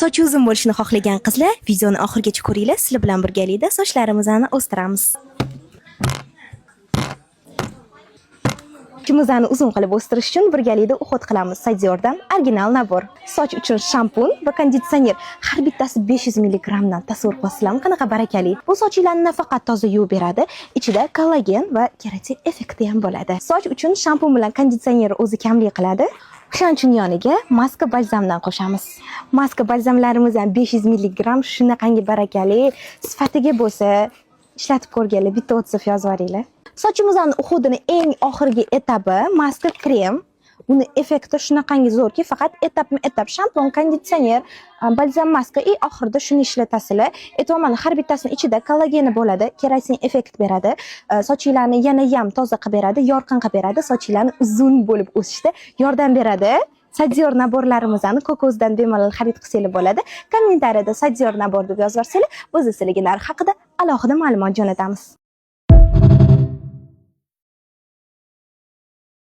Sochi uzun bo'lishini xohlagan qizlar, videoni oxirigacha ko'ringlar. Sizlar bilan birgalikda sochlarimizni o'stiramiz. Sochimizni uzun qilib o'stirish uchun birgalikda уход qilamiz. Sadiordan original набор. Soch uchun shampun va konditsioner, har bittasi 500 mg dan. Tasavvur qilasizlarmi, qanaqa barakali? Bu sochinglarni nafaqat toza yuvib beradi, ichida kollagen va keratin effekti ham bo'ladi. Soch uchun shampun bilan konditsioner o'zi kamlik qiladi. O'shaning uchun yoniga maska balzamdan qo'shamiz. Maska balzamlarimiz ham 500 mg, shunaqangi barakali. Sifatiga bo'lsa, ishlatib ko'rganlar bitta отзыв yozib yuboringlar. Sochimizni уход ini eng oxirgi etapi maska krem. Buni effekti shunaqangi zo'rki, faqat etapma-etap shampun, konditsioner, balzam, maska и oxirida shuni ishlatasizlar. Aytyapman, har bittasini ichida kollageni bo'ladi, keratin effekt beradi, sochinglarni yana ham toza qilib beradi, yorqin qilib beradi, sochinglarni uzun bo'lib o'sishda yordam beradi. Sadior набор larimizni Kokozdan bemalol xarid qilsanglar bo'ladi. Kommentariyada "Sadior набор" deb yozib yuborsanglar, biz sizlarga narx haqida alohida ma'lumot jo'natamiz.